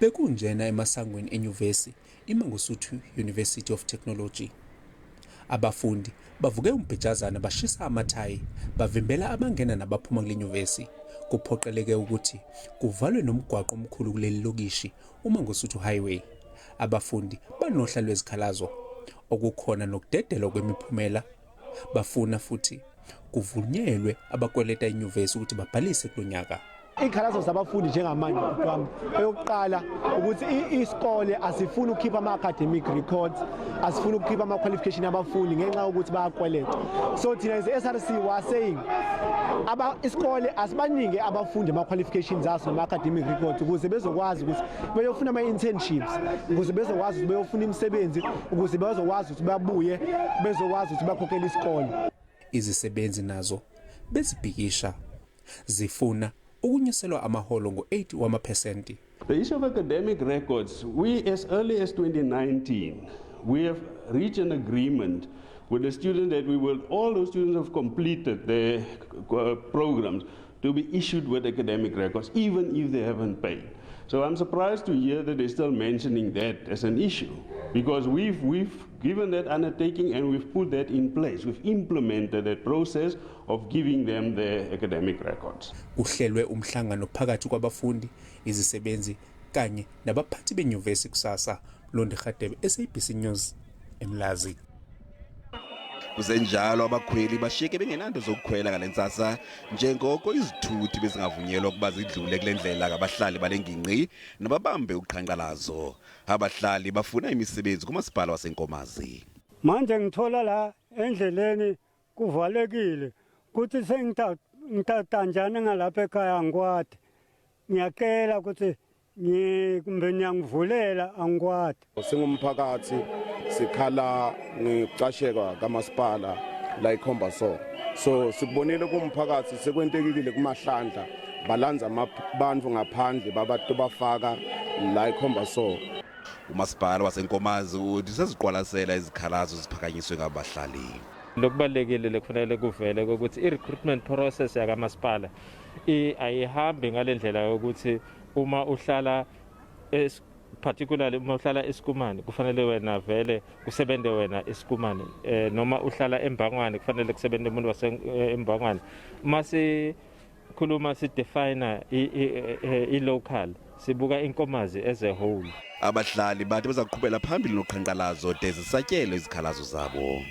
Bekunjena emasangweni enyuvesi iMangosuthu University of Technology. Abafundi bavuke umbhejazana bashisa amathayi bavimbela abangena nabaphuma kule nyuvesi. Kuphoqeleke ukuthi kuvalwe nomgwaqo omkhulu kuleli lokishi uMangosuthu Highway. Abafundi banohla lwezikhalazo okukhona nokudedelwa kwemiphumela. Bafuna futhi kuvunyelwe abakweleta inyuvesi ukuthi babhalise kulo nyaka. Iy'khalazo zabafundi njengamanje, bhuti wami, eyokuqala ukuthi isikole asifuni ukukhipha ama-academic records, asifuni ukukhipha ama-qualification abafundi ngenxa yokuthi bayakweleta. So thina as SRC we are saying aba isikole asibanike abafundi ama-qualifications aso nama-academic records ukuze bezokwazi ukuthi beyofuna ama-internships, ukuze bezokwazi ukuthi beyofuna imisebenzi, ukuze bezokwazi ukuthi babuye bezokwazi ukuthi bakhokhele isikole. Izisebenzi nazo bezibhikisha zifuna ukunyuselwa amaholo ngo-8 wamaphesenti. The issue of academic records, we as early as 2019, we have reached an agreement with the student that we will, all those students have completed their programs to be issued with academic records, even if they haven't paid. So I'm surprised to hear that they're still mentioning that as an issue, because we've given that undertaking and we've put that in place. We've implemented that process of giving them their academic records. Kuhlelwe umhlangano phakathi kwabafundi, izisebenzi kanye nabaphathi benyuvesi kusasa. Londi Radebe, SABC News, eMlazi. Kusenjalo, abakhweli bashiyeke bengenanto zokukhwela ngale ntsasa njengoko izithuthi bezingavunyelwa ukuba zidlule kule ndlela ngabahlali bale ngingqi nababambe uqhankqalazo. Abahlali bafuna imisebenzi kumasipala waseNkomazi. Manje ngithola la endleleni kuvalekile, kuthi sengitatanjani ngalapha ekhaya, angikwadi. Ngiyacela ukuthi kumbe niyangivulela, angikwadi. Singumphakathi sikhala ngekucasheka kamasipala la ikhomba, so sikubonile kumphakathi sekwentekile kumahlandla balanza abantu ngaphandle babantu bafaka la ikhomba so. Umasipala waseNkomazi uthi seziqwalasela izikhalazo ziphakanyiswe ngabahlali. Lokubalulekile lekufanele kuvele ukuthi i-recruitment process yakamasipala ayihambi ngale ndlela yokuthi uma uhlala, particularly uma uhlala eSkumane, kufanele wena vele kusebenze wena eSkumane, noma uhlala eMbangwane kufanele kusebenze umuntu wase eMbangwane. Uma sikhuluma si-define i-local, sibuka iNkomazi as a whole. Abahlali bathi baza kuqhubela phambili noqhankqalazo de zisatyelwe izikhalazo zabo.